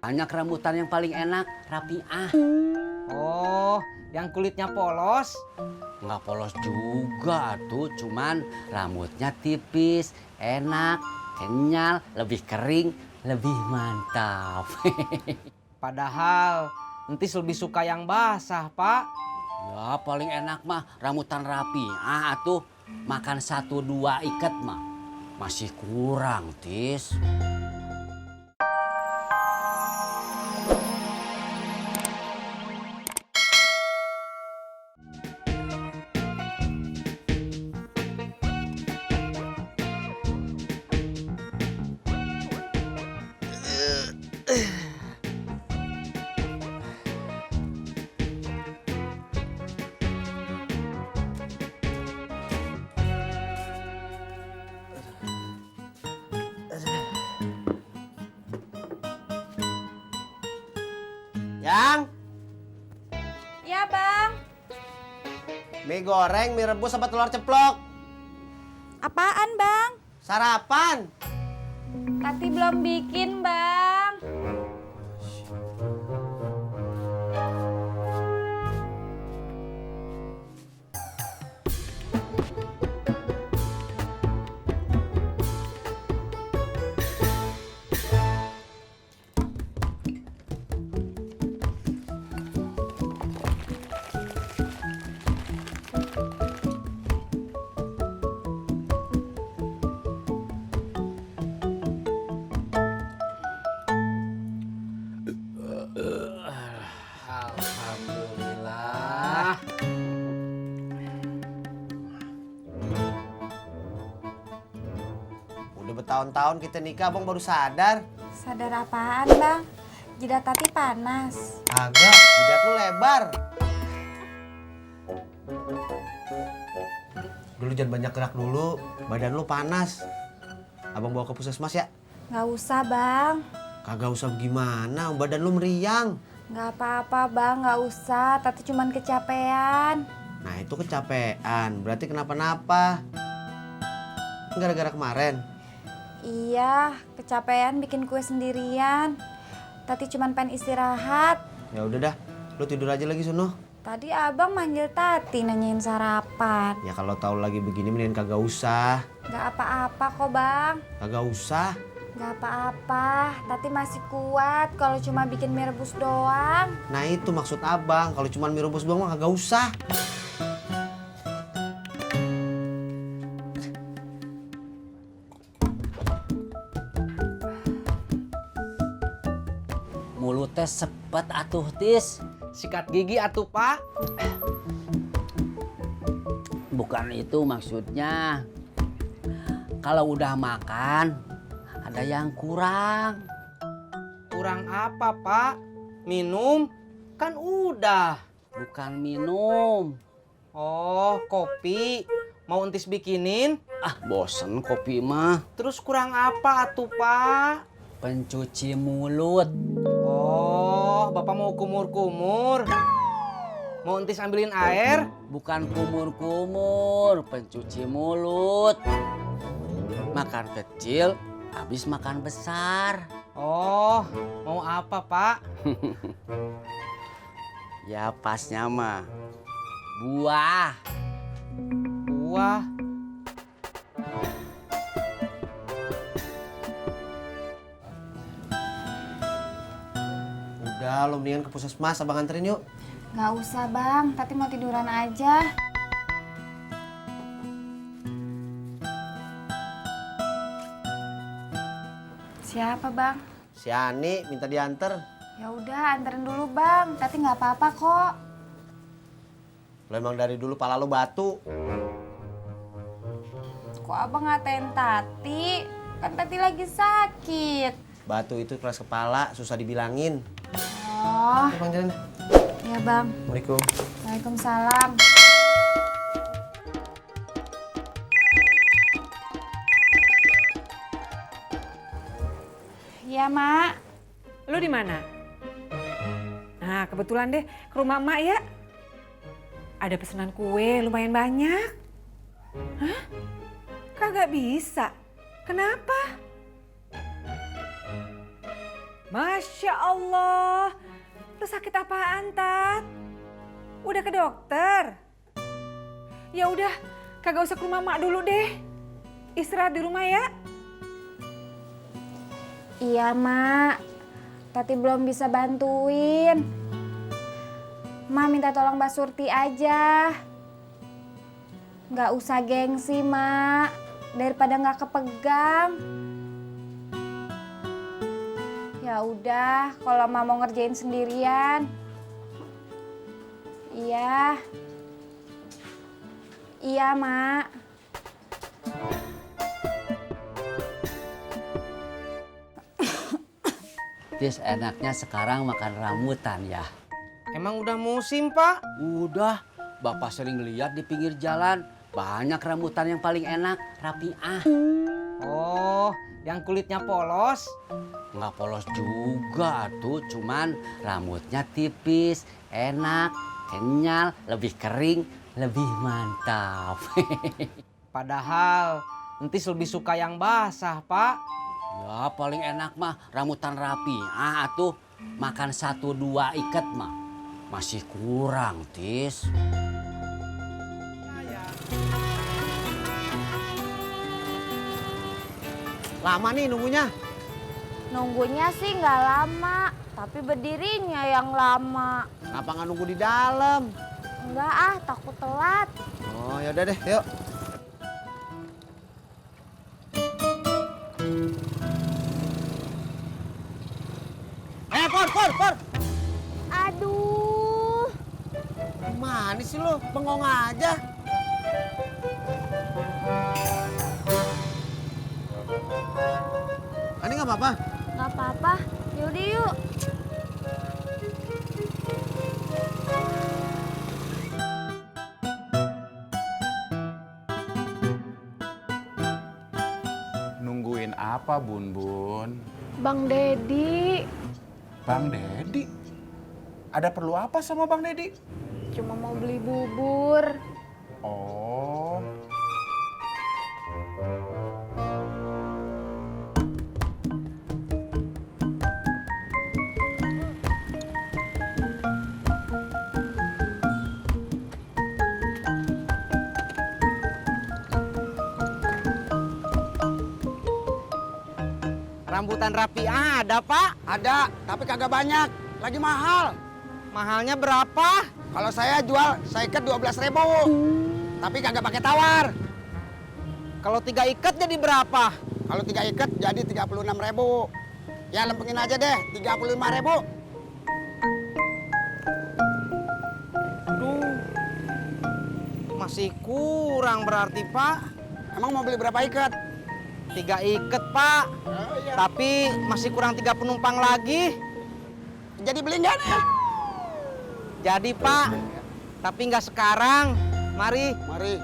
Banyak rambutan yang paling enak, Rapiah. Oh, yang kulitnya polos. Nggak polos juga tuh, cuman rambutnya tipis, enak, kenyal, lebih kering, lebih mantap. Padahal entis lebih suka yang basah, Pak. Ya paling enak mah rambutan Rapiah tuh. Makan 1-2 ikat mah masih kurang, Tis. Yang, Ya bang. mie goreng, mie rebus sama telur ceplok. Apaan bang? Sarapan. Tati belum bikin bang. Alhamdulillah. Udah bertahun-tahun kita nikah, Bang baru sadar. Sadar apaan bang? Jidat Tati panas. Agak, jidat lu lebar. Dulu jangan banyak gerak dulu, badan lu panas. Abang bawa ke puskesmas ya? Nggak usah bang. Kagak usah gimana, badan lu meriang. Nggak apa-apa bang, nggak usah. Tati cuman kecapean. Nah itu kecapean, berarti kenapa-napa. Gara-gara kemarin. Iya, kecapean bikin kue sendirian. Tati cuman pengen istirahat. Ya udah dah, lu tidur aja lagi sono. Tadi abang manggil Tati nanyain sarapan. Ya kalau tahu lagi begini mending kagak usah. Nggak apa-apa kok bang. Kagak usah. Nggak apa-apa. Tati masih kuat kalau cuma bikin mie rebus doang. Nah itu maksud abang, kalau cuma mie rebus doang mah kagak usah. Mulutnya sepet atuh, Tis. Sikat gigi atuh, Pak. Bukan itu maksudnya. Kalau udah makan, ada yang kurang. Kurang apa, Pak? Minum? Kan udah. Bukan minum. Oh, kopi. Mau entis bikinin? Ah, bosen kopi mah. Terus kurang apa atuh, Pak? Pencuci mulut. Oh, Bapak mau kumur-kumur. Mau entis ambilin air? Bukan kumur-kumur, pencuci mulut. Makan kecil, habis makan besar. Oh, mau apa, Pak? Ya pasnya mah buah. Buah. Udah, lu mendingan ke puskesmas, abang anterin yuk. Nggak usah bang, Tati mau tiduran aja. Siapa bang? Si Ani minta dianter. Ya udah anterin dulu bang, Tati nggak apa-apa kok. Lo emang dari dulu pala lu batu. Kok abang ngatain Tati? Kan Tati lagi sakit. Batu itu keras kepala, susah dibilangin. Oh, Ayo bang jalan. ya bang. Assalamualaikum. Waalaikumsalam. Iya mak. Lu di mana? Nah, kebetulan deh ke rumah emak ya. Ada pesanan kue lumayan banyak. Hah? Kagak bisa. Kenapa? Masya Allah. Lu sakit apaan, Tat? Udah ke dokter? Ya udah, kagak usah ke rumah mak dulu deh. Istirahat di rumah ya. Iya, Mak. Tati belum bisa bantuin. Mak minta tolong Mbak Surti aja. Nggak usah gengsi, Mak. Daripada nggak kepegang. Ya udah, kalau Mak mau ngerjain sendirian. Iya. Iya, Mak. Tis, enaknya sekarang makan rambutan ya. Emang udah musim, Pak? Udah, Bapak sering lihat di pinggir jalan. Banyak rambutan yang paling enak, rapiah. Oh, yang kulitnya polos. Nggak polos juga tuh, cuman rambutnya tipis, enak, kenyal, lebih kering, lebih mantap. Padahal entis lebih suka yang basah, Pak. Ya paling enak mah rambutan rapi. Atuh makan 1-2 ikat mah masih kurang, Tis. Lama nih nunggunya. Nunggunya sih nggak lama, tapi berdirinya yang lama. Kenapa nggak nunggu di dalam? Enggak ah, takut telat. Oh yaudah deh, yuk. Pur. Aduh. Mana sih lo? Bengong aja. Ini nggak apa-apa. Nggak apa-apa, yaudah yuk. Nungguin apa, Bun Bun? Bang Dedi, Bang Dedi? Ada perlu apa sama Bang Dedi? cuma mau beli bubur. Oh, Rambutan rapi ada, Pak. Ada, tapi kagak banyak. Lagi mahal. Mahalnya berapa? Kalau saya jual, saya ikat 12.000. Tapi kagak pakai tawar. Kalau 3 ikat jadi berapa? Kalau 3 ikat jadi 36.000. Ya lempengin aja deh, 35.000. Aduh, masih kurang berarti, Pak. Emang mau beli berapa ikat? 3 ikat, Pak. Oh, iya. Tapi masih kurang 3 penumpang lagi. Jadi beli nggak nih? Jadi, Pak. Tapi nggak sekarang. Mari. Mari.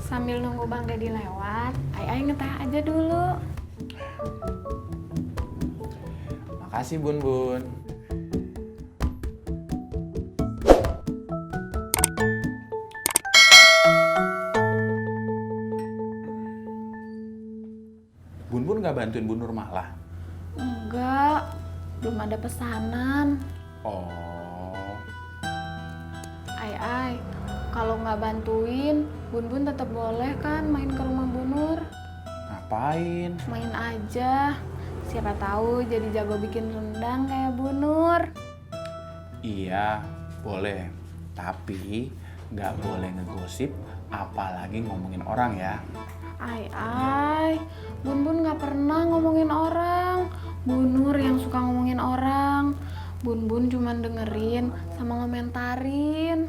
Sambil nunggu Bang Dedi lewat, Ai ngeteh aja dulu. makasih Bun Bun. Bun Bun nggak bantuin Bu Nur Malah? Enggak, belum ada pesanan. Oh, Ai, kalau nggak bantuin, Bun Bun tetap boleh kan main ke rumah Bu Nur? ngapain? Main aja. Siapa tahu jadi jago bikin rendang kayak Bu Nur. Iya, boleh. Tapi nggak boleh ngegosip, apalagi ngomongin orang ya. Ai, Bun Bun nggak pernah ngomongin orang. Bu Nur yang suka ngomongin orang. Bun Bun cuman dengerin sama ngomentarin.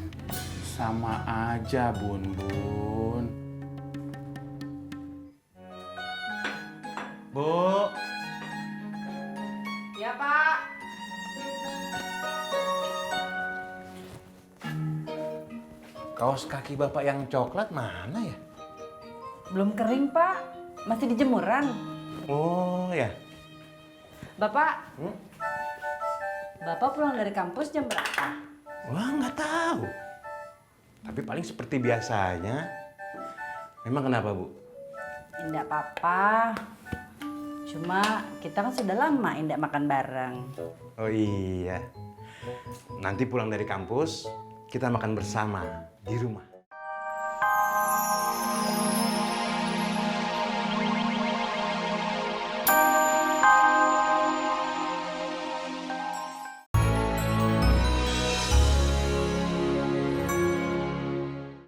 Sama aja Bun Bun. Bu. Ya, Pak. Kaos kaki bapak yang coklat mana ya? Belum kering, Pak. Masih di jemuran. Oh ya. Bapak, Bapak pulang dari kampus jam berapa? Wah, nggak tahu. Tapi paling seperti biasanya. Memang kenapa, Bu? Indah apa-apa. Cuma kita kan sudah lama Indah makan bareng. Oh iya. Nanti pulang dari kampus, kita makan bersama di rumah.